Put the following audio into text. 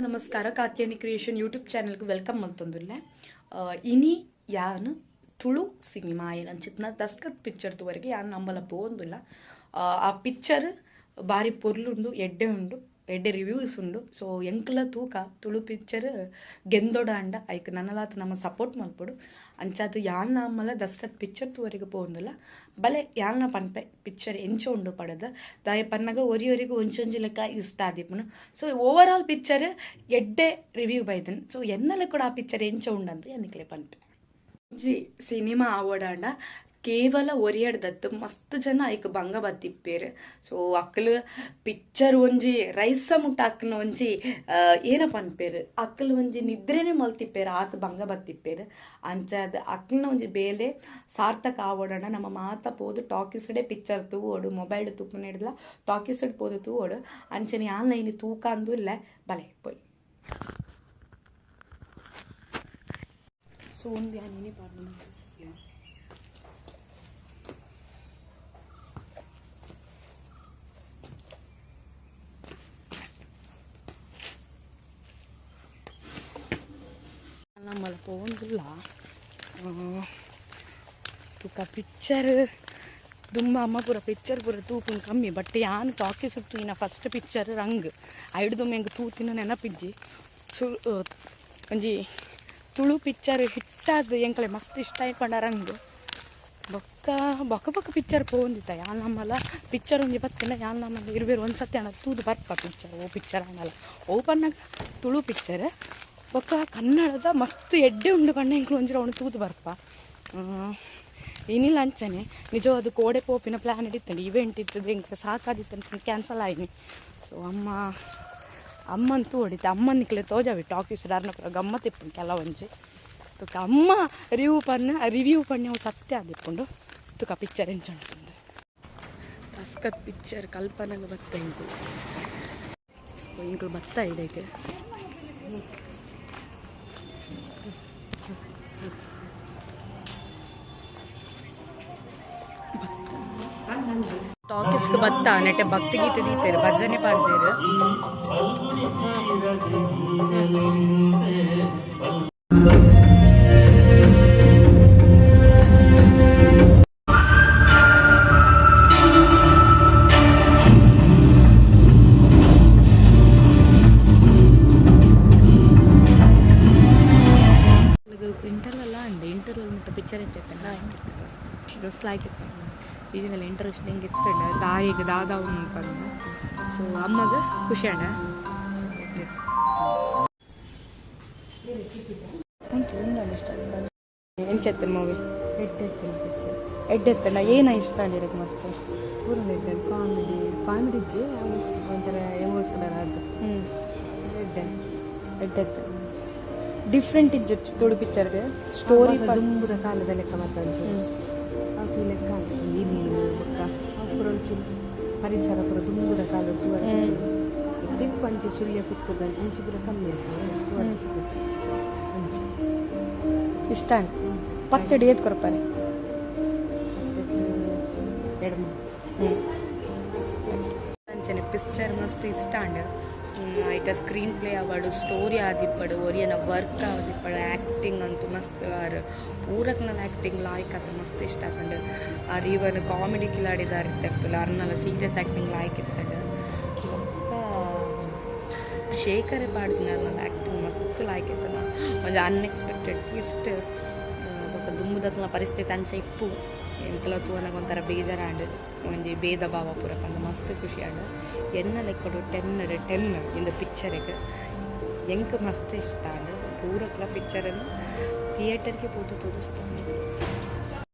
ನಮಸ್ಕಾರ Katyani creation YouTube ಚಾನೆಲ್ಗೆ welcome ಮಲ್ತೊಂದುಲ್ಲೆ. ಇನಿ ಯಾನ್ ತುಳು ಸಿನಿಮಾ ಏನಂಚಿತ್ನ ದಸ್ಕತ್ ಪಿಕ್ಚರ್ ತುವರೆಗೆ ಯಾನ್ ನಂಬಲ ಪೋಂದುಲ್ಲ. ಆ ಪಿಕ್ಚರ್ ಬಾರಿ ಪೊರ್ಲುಂಡು, ಎಡ್ಡೆ ಉಂಡು, ಎಡ್ಡೆ ರಿವ್ಯೂಸ್ ಉಂಡು. ಸೊ ಎಂಕ್ಲ ತೂಕ ತುಳು ಪಿಕ್ಚರ್ ಗೆಂದೊಡ ಅಂಡ ಐಕ್ ನನಲಾತ್ ನಮ್ಮ ಸಪೋರ್ಟ್ ಮಲ್ಪೊಡು. ಅಂಚಾದ್ ಯಾನ್ ನಮ್ಮಲ ದಸ್ಕತ್ ಪಿಕ್ಚರ್ ತುವರೆಗೆ ಪೋಂದುಲ್ಲ. ಬಲೆ ಯಾನ್ನ ಪನ್ಪೆ ಪಿಕ್ಚರ್ ಎಂಚ ಉಂಡು ಪಡದ ದಾಯ ಪನ್ನಗ ಒರಿ ಒರಿಗೂ ಒಂಚೊಂಜಿ ಲೆಕ್ಕ ಇಷ್ಟ ಆದಿಪ್ಪುನು. ಸೊ ಓವರ್ ಆಲ್ ಪಿಕ್ಚರ್ ಎಡ್ಡೆ ರಿವ್ಯೂ ಬೈದನ್. ಸೊ ಎನ್ನಲೆ ಕೂಡ ಆ ಪಿಕ್ಚರ್ ಎಂಚ ಉಂಡಂತ ಎನ್ನಿಕ್ಲೆ ಪನ್ಪೆ. ಒಂಜಿ ಸಿನಿಮಾ ಆವೊಡಾಂಡ ಕೇವಲ ಒರಿಯಡ್ದತ್ತು ಮಸ್ತ್ ಜನ ಐಕ್ ಬಂಗ ಬತ್ತಿಪ್ಪೇರು. ಸೊ ಅಕ್ಲು ಪಿಕ್ಚರ್ ಒಂಜಿ ರೈಸ ಮುಟ್ಟ ಅಕ್ನ ಒಂಜಿ ಏನ ಪನ್ಪೇರು, ಅಕ್ಲು ಒಂಜಿ ನಿದ್ರೆನೆ ಮಲ್ತಿಪ್ಪೇರು, ಆತ್ ಬಂಗ ಬತ್ತಿಪ್ಪೇರು. ಅಂಚಾದ್ ಅಕ್ನ ಒಂಜಿ ಬೇಲೆ ಸಾರ್ಥಕ ಆವೊಡಾಂಡ ನಮ್ಮ ಮಾತ ಪೋದು ಟಾಕೀಸ್ಡೆ ಪಿಕ್ಚರ್ ತೂವೊಡು, ಮೊಬೈಲ್ ತೂಪುನೆಡ್ಲ ಟಾಕೀಸ್ಡ್ ಪೋದು ತೂವೊಡು. ಅಂಚನೆ ಆನ್ಲೈನ್ ತೂಕ ಅಂದು ಇಲ್ಲ ಬಲೆ ಪೋಯ್. ಸೊ ಒಂದು ಯಾನ್ ಪಾಡ್ದು ನಮ್ಮಲ್ಲ ಪೋಂದಿಲ್ಲ. ತುಕ ಪಿಕ್ಚರ್ ದುಂಬ ಅಮ್ಮ ಪೂರ ಪಿಕ್ಚರ್ ಪೂರ ತೂಪುನ್ ಕಮ್ಮಿ. ಬಟ್ ಯಾನ್ ಟಾಕೀಸ್ ತೂಯಿನ ಫಸ್ಟ್ ಪಿಕ್ಚರ್ ರಂಗ್ ಐಡ್ದುಮ್ಮ ಎಂಕ್ ತೂತಿನ ನೆನಪಿಜ್ಜಿ. ಸು ಒಂಜಿ ತುಳು ಪಿಕ್ಚರ್ ಹಿಟ್ಟಾದ್ ಎಂಕಲೆ ಮಸ್ತ್ ಇಷ್ಟ ಆಯ್ಪಂಡ ರಂಗ್. ಬೊಕ್ಕ ಬೊಕ್ಕ ಬೊಕ್ಕ ಪಿಕ್ಚರ್ ಪೋಂದಿತ್ತ ಯಾನ್ ನಮ್ಮಲ ಪಿಕ್ಚರ್ ಒಂಜಿ ಬತ್ತಿನ ಯಾನ್ ನಮ್ಮಲ್ಲ ಇರ್ಬೇರು ಒಂದು ಸತಿ ಅಣ್ಣ ತೂದು ಬರ್ಪ ಪಿಕ್ಚರ್ ಓ ಪಿಕ್ಚರ್ ಆಂಡಲ ಓ ಪನ್ನಗ ತುಳು ಪಿಕ್ಚರ್. ಬೊಕ್ಕ ಕನ್ನಡದ ಮಸ್ತ್ ಎಡ್ಡೆ ಉಂಡು ಪಂಡ ಎಂಕ್ಲು ಒಂಜಿ ರೌಂಡ್ ತೂದು ಬರ್ಪ. ಇನಿಲ್ಲ ಅಂಚನೆ ನಿಜವಾದ ಕೋಡೆ ಪೋಪಿನ ಪ್ಲ್ಯಾನ್ ಇತ್ತಂಡು, ಇವೆಂಟ್ ಇತ್ತದ ಎಂಕ್ ಸಾಕಾದಿತ್ತು ಕ್ಯಾನ್ಸಲ್ ಆಯ್ನಿ. ಸೊ ಅಮ್ಮ ಅಮ್ಮನ್ ತೂವೊಡಿತ್ತೆ, ಅಮ್ಮನ ನಿಕ್ಲೆ ತೋಜಾವಿ ಟಾಕೀಸ್ ಅರ್ನ ಪೂರ ಗಮ್ಮತ್ ಇಪ್ಪುಂಡು ಕೆಲವೊಂಜಿ. ತುಕ ಅಮ್ಮ ರಿವ್ಯೂ ಪನ್ನ ರಿವ್ಯೂ ಪನ್ನೆ ಅವು ಸತ್ಯ ಆದಿಪ್ಪುಂಡು. ತುಕ ಪಿಕ್ಚರ್ ಎಂಚ ಉಂಡು ದಸ್ಕತ್ ಪಿಕ್ಚರ್ ಕಲ್ಪನಾಗ ಬತ್ತ ಎಂಕುಲು. ಸೊ ಎಂಕುಲು ಬತ್ತ ಇಡಕ್ಕೆ ಟಾಕೀಸ್ಗೆ ಬತ್ತ ನೆಟ್ಟೆ ಭಕ್ತಿ ಗೀತೆ ದೀತೇರು, ಭಜನೆ ಪಾಡ್ದೇರು. ಇಂಟರ್ವಲ್ ಅಂಡೆ ಇಂಟರ್ವಲ್ ಮುಟ್ಟ ಪಿಕ್ಚರ್ ಎಂಚ ಡ್ರೆಸ್ ಲಾಯ್ಕ್ ಇತ್ತು ಈಜಿನಲ್ಲಿ ಇಂಟ್ರೆಸ್ಟ್ ಹಿಂಗೆ ಇತ್ತಂಡ ತಾಯಿಗೆ ದಾದ ಪಂದ್. ಸೊ ಅಮ್ಮಗ ಖುಷಿ ಅಣ್ಣ. ಇಷ್ಟ ಎಂಚ ಮೂವಿ ಎಡ್ಡೆ ಎಡ್ಡೆತ್ತಂಡ ಏನ ಇಷ್ಟ ಅಂಡಿರಕ್ಕೆ ಮಸ್ತ್ ಪೂರ ಕಾಮಿಡಿ ಕಾಮಿಡಿ ಇಜ್ಜಿ ಒಂಥರ ಎಮೋಷನಲ್ ಅದು. ಎಡ್ಡೆ ಎಡ್ಡೆತ್ತ ಡಿಫ್ರೆಂಟ್ ಇಜ್ಜಿ ತುಳು ಪಿಕ್ಚರ್ಗೆ ಸ್ಟೋರಿ ದುಂಬುದ ಕಾಲದ ಲೆಕ್ಕ ಮಾತಾಡ್ತು ಅವು ಈ ಲೆಕ್ಕ ಇಲ್ಲಿ ಬೊಕ್ಕ ಅವು ಪೂರ ಒಂಚೂರು ಪರಿಸರ ಪೂರ ದುಂಬುದ ಕಾಲ ತಿಪ್ಪು ಅಂಚೆ ಸುಳ್ಯ ಪುತ್ತದ ಅಂಚೆ ಪೂರ ಕಮ್ಮಿ ಆಗ್ತದೆ ಅಂಚೆ ಇಷ್ಟ ಪತ್ತಡಿ ಏತ್ ಕೊರ್ಪಾರೆ ಎರಡು. ಅಂಚನೆ ಪಿಕ್ಚರ್ ಮಸ್ತ್ ಇಷ್ಟ ಅಂಡ್ ಐಟ ಸ್ಕ್ರೀನ್ ಪ್ಲೇ ಆವಡು, ಸ್ಟೋರಿ ಆದಿಪ್ಪಡು, ಒರಿಯನ ವರ್ಕ್ ಆದಿಪ್ಪಡು, ಆ್ಯಕ್ಟಿಂಗ್ ಅಂತೂ ಮಸ್ತ್ ಆರ್ ಪೂರಕ್ನಲ್ಲ ಆ್ಯಕ್ಟಿಂಗ್ ಲಾಯ್ಕ್ ಆತ ಮಸ್ತ್ ಇಷ್ಟ ಆತಂಡು. ಆರ್ ಈವನ್ ಕಾಮಿಡಿ ಕಿಲಾಡಿದಾರ್ ಇತ್ತಲ್ಲ ಅರ್ನಲ್ಲ ಸೀರಿಯಸ್ ಆ್ಯಕ್ಟಿಂಗ್ ಲಾಯ್ಕ್ ಇತ್ತಂಡು. ಬೊಕ್ಕ ಶೇಖರೇ ಪಾಡ್ದಿನ ಅರ್ನಲ್ಲ ಆ್ಯಕ್ಟಿಂಗ್ ಮಸ್ತ್ ಲಾಯ್ಕ್ ಇತ್ತನ. ಒಂಜಿ ಅನ್ಎಕ್ಸ್ಪೆಕ್ಟೆಡ್ ಟ್ವಿಸ್ಟ್. ಬೊಕ್ಕ ದುಂಬುದಕ್ಲ ಪರಿಸ್ಥಿತಿ ಅಂಚ ಇಪ್ಪು ಎಂಕಲ ತೂವನಗ ಒಂಥರ ಬೇಜಾರಾಂಡ್, ಒಂಜಿ ಭೇದ ಭಾವ ಪೂರ ಪಂದ್ ಮಸ್ತ್ ಖುಷಿ ಆಂಡ್. ಎನ್ನ ಲೆಕ್ಕಡು 10 10 ಇಂದ ಪಿಕ್ಚರಿಗೆ ಎಂಕ್ ಮಸ್ತ್ ಇಷ್ಟ ಆಂಡ್. ಪೂರಕ್ಲ ಪಿಕ್ಚರನ್ನು ಥಿಯೇಟರ್ಗೆ ಪೋದು ತೂದು ಸಪೋರ್ಟ್.